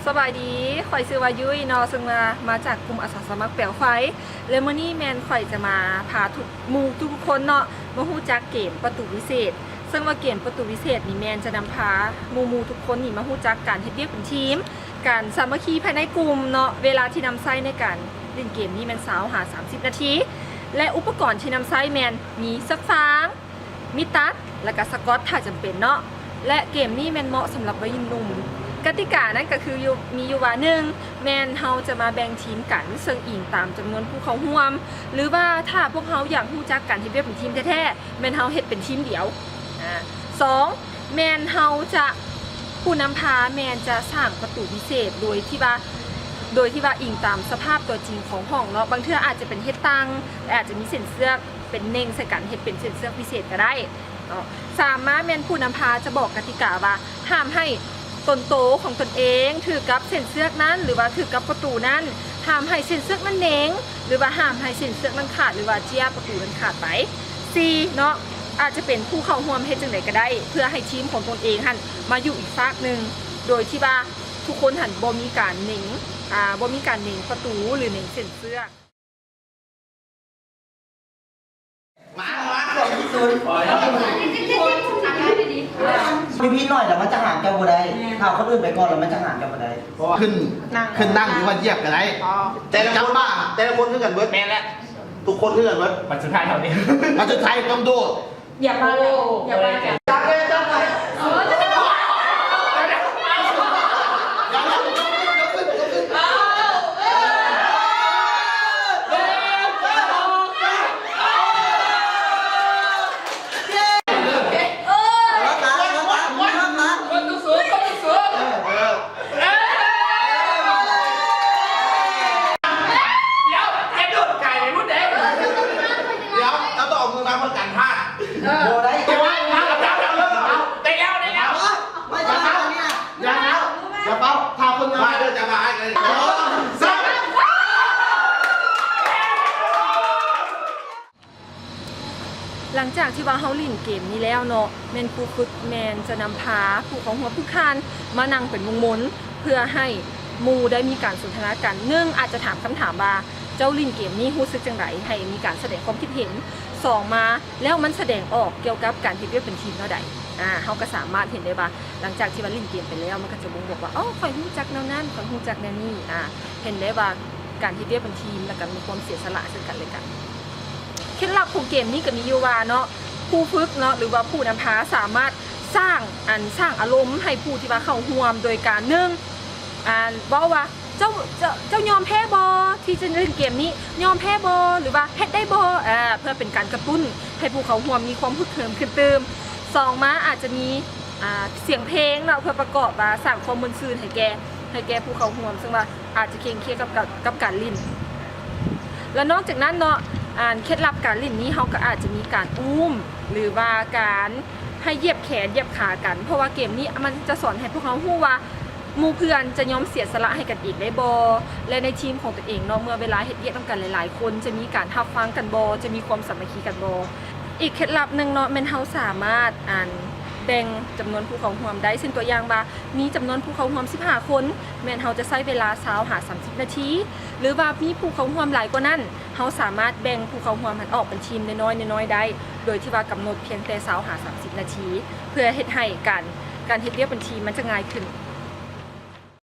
ສະບາຍດີ ຂ້ອຍຊື່ວ່າຍຸ້ຍເນາະ ເຊິ່ງວ່າມາຈາກກຸ່ມອາສາສະໝັກແປວໄຟ ແລະ ມື້ນີ້ແມ່ນຂ້ອຍຈະມາພາທຸກ ໝູ່ທຸກໆຄົນເນາະ ມາຮູ້ຈັກເກມປະຕູວິເສດ ເຊິ່ງວ່າເກມປະຕູວິເສດນີ້ແມ່ນຈະນຳພາໝູ່ໆທຸກຄົນນີ້ມາຮູ້ຈັກການເຮັດວຽກເປັນທີມ ການສາມັກຄີພາຍໃນກຸ່ມເນາະ ເວລາທີ່ນຳໃຊ້ໃນການຫຼິ້ນເກມນີ້ແມ່ນຊາວຫາສາມສິບນາທີ ແລະ ອຸປະກອນທີ່ນຳໃຊ້ແມ່ນມີເຊືອກຟາງ ມີຕັດ ແລະກະສະກອດຖ້າຈຳເປັນເນາະ ແລະເກມນີ້ແມ່ນເໝາະສຳລັບໄວໜຸ່ມ. ກະຕິການັ້ນກະຄືຢູ່ ມີຢູ່ວ່າ ໜຶ່ງ ແມ່ນເຮົາຈະມາແບ່ງທີມກັນ ເຊິ່ງອີງຕາມຈຳນວນຜູ້ເຂົ້າຮ່ວມ ຫຼືວ່າຖ້າພວກເຮົາຢາກຮູ້ຈັກການເຮັດວຽກເປັນທີມແທ້ໆ ແມ່ນເຮົາເຮັດເປັນທີມດຽວ. ອາ ສອງ ແມ່ນເຮົາຈະ ຜູ້ນຳພາແມ່ນຈະສ້າງປະຕູພິເສດ ໂດຍທີ່ວ່າ ໂດຍທີ່ວ່າອີງຕາມສະພາບຕົວຈິງຂອງຫ້ອງເນາະ ບາງເທື່ອອາດຈະເປັນເຮັດຕັ່ງ ແລະອາດຈະມີເສັ້ນເຊືອກ ເປັນເໜັງໃສ່ກັນ ເຮັດເປັນເສັ້ນເຊືອກພິເສດກະໄດ້ເນາະ. ສາມມາແມ່ນຜູ້ນຳພາຈະບອກກະຕິກາວ່າ ຫ້າມໃຫ້ຕົນໂຕຂອງຕົນເອງຖືກກັບເສັ້ນເຊືອກນັ້ນ ຫຼືວ່າຖືກກັບປະຕູນັ້ນ, ຫ້າມໃຫ້ເສັ້ນເຊືອກນັ້ນເໜັງ ຫຼືວ່າຫ້າມໃຫ້ເສັ້ນເຊືອກນັ້ນຂາດ ຫຼືວ່າເຈ້ຍປະຕູນັ້ນຂາດໄປ. ສີ່ເນາະ ອາດຈະເປັນຜູ້ເຂົ້າຮ່ວມເຮັດຈັ່ງໃດກະໄດ້ ເພື່ອໃຫ້ທີມຂອງຕົນເອງຫັ້ນມາຢູ່ອີກຟາກໜຶ່ງ ໂດຍທີ່ວ່າທຸກຄົນຫັ້ນບໍ່ມີການເໜັງ ອາ ບໍ່ມີການເໜັງປະຕູ ຫຼືເໜັງເສັ້ນເຊືອກ. ມາ ມາ ຂອງທີ່ສຸດ ຢູ່ພີ້ໜ້ອຍແລ້ວມັນຈະຫາມເຈົ້າບໍ່ໄດ້ ຖ້າຄົນອື່ນໄປກ່ອນແລ້ວມັນຈະຫາມເຈົ້າບໍ່ໄດ້ ຂຶ້ນ ຂຶ້ນນັ່ງ ຫຼືວ່າຢຽບກະໄດ້ ແຕ່ລະຄົນ ແຕ່ລະຄົນຄືກັນເບິດ ແມ່ນແຫຼະ ທຸກຄົນຄືກັນເບິດ ບັດສຸດທ້າຍເທົ່ານີ້ ບັດສຸດທ້າຍຕ້ອງໂດດ ຢ່າປາ ຢ່າປາ ຈັບເລີຍ ຈັບເລີຍ ເອີ ຈັບເລີຍ ດຽວ ເຈົ້າຕ້ອງເອົາມືມາເພື່ອກັນພາດ ບໍ່ໄດ້ ເຈົ້າ ເຈົ້າ ເຈົ້າ ເຈົ້າ ເຈົ້າ ໄດ້ແລ້ວ ໄດ້ແລ້ວ ມາ ຢ່າເຝົ້າ ຢ່າເຝົ້າ ຖ້າຄົນມາເດີ ຈະມາອ້າຍເລີຍ ສອງ ສາມ ຫຼັງຈາກທີ່ວ່າເຮົາຫຼິ້ນເກມນີ້ແລ້ວເນາະ ແມ່ນຄູຝຶກແມ່ນຈະນຳພາຜູ້ເຂົ້າຮ່ວມທຸກທ່ານມານັ່ງເປັນວົງມົນ ເພື່ອໃຫ້ໝູ່ໄດ້ມີການສົນທະນາກັນ. ໜຶ່ງ ອາດຈະຖາມຄຳຖາມວ່າ ເຈົ້າຫຼິ້ນເກມນີ້ຮູ້ສຶກຈັ່ງໃດ? ໃຫ້ມີການສະແດງຄວາມຄິດເຫັນ. ສອງ ມາແລ້ວມັນສະແດງອອກກ່ຽວກັບການເຮັດວຽກເປັນທີມແນວໃດ? ອາ ເຮົາກະສາມາດເຫັນໄດ້ວ່າ ຫຼັງຈາກທີ່ວ່າຫຼິ້ນເກມໄປແລ້ວ ມັນກະຈະບົ່ງບອກວ່າ ອໍ ຂ້ອຍຮູ້ຈັກແນວນັ້ນ ຂ້ອຍຮູ້ຈັກແນວນີ້ ອາ ເຫັນໄດ້ວ່າການເຮັດວຽກເປັນທີມ ແລະກະມີຄວາມເສຍສະຫຼະເຊິ່ງກັນແລະກັນ. ເຄັດລັບຂອງເກມນີ້ກະມີຢູ່ວ່າເນາະ ຄູຝຶກເນາະ ຫຼືວ່າຜູ້ນຳພາສາມາດສ້າງ ອັນ ສ້າງອາລົມໃຫ້ຜູ້ທີ່ວ່າເຂົ້າຮ່ວມ ໂດຍການ ໜຶ່ງ ອັນ ເວົ້າວ່າ ເຈົ້າ ເຈົ້າ ເຈົ້າຍອມແພ້ບໍ່ ທີ່ຈະຫຼິ້ນເກມນີ້ ຍອມແພ້ບໍ່ ຫຼືວ່າເຮັດໄດ້ບໍ່ ອາ ເພື່ອເປັນການກະຕຸ້ນໃຫ້ຜູ້ເຂົ້າຮ່ວມມີຄວາມຮຶກເຫີມຂຶ້ນຕື່ມ. ສອງ ມາອາດຈະມີ ອາ ສຽງເພງເນາະ ເພື່ອປະກອບວ່າສ້າງຄວາມມ່ວນຊື່ນໃຫ້ແກ່ ໃຫ້ແກ່ຜູ້ເຂົ້າຮ່ວມ ເຊິ່ງວ່າອາດຈະເຄັ່ງຄຽດກັບ ກັບ ກັບການຫຼິ້ນ. ແລະນອກຈາກນັ້ນເນາະ ອັນ ເຄັດລັບການຫຼິ້ນນີ້ ເຮົາກະອາດຈະມີການອູ້ມ ຫຼືວ່າການໃຫ້ຢຽບແຂນຢຽບຂາກັນ ເພາະວ່າເກມນີ້ມັນຈະສອນໃຫ້ພວກເຮົາຮູ້ວ່າ ໝູ່ເພື່ອນຈະຍອມເສຍສະຫຼະໃຫ້ກັນເອງໄດ້ບໍ່ ແລະໃນທີມຂອງຕົນເອງເນາະ ເມື່ອເວລາເຮັດວຽກນຳກັນຫຼາຍໆຄົນ ຈະມີການຮັບຟັງກັນບໍ່ ຈະມີຄວາມສາມັກຄີກັນບໍ່. ອີກເຄັດລັບໜຶ່ງເນາະ ແມ່ນເຮົາສາມາດ ອັນ ແບ່ງຈຳນວນຜູ້ເຂົ້າຮ່ວມໄດ້ ເຊັ່ນຕົວຢ່າງວ່າ ມີຈຳນວນຜູ້ເຂົ້າຮ່ວມສິບຫ້າຄົນ ແມ່ນເຮົາຈະໃຊ້ເວລາຊາວຫາສາມສິບນາທີ ຫຼືວ່າມີຜູ້ເຂົ້າຮ່ວມຫຼາຍກວ່ານັ້ນ ເຮົາສາມາດແບ່ງຜູ້ເຂົ້າຮ່ວມຫັ້ນອອກເປັນທີມນ້ອຍໆ ນ້ອຍໆໄດ້ ໂດຍທີ່ວ່າກຳນົດພຽງແຕ່ຊາວຫາສາມສິບນາທີ ເພື່ອເຮັດໃຫ້ການ ການເຮັດວຽກເປັນທີມມັນຈະງ່າຍຂຶ້ນ.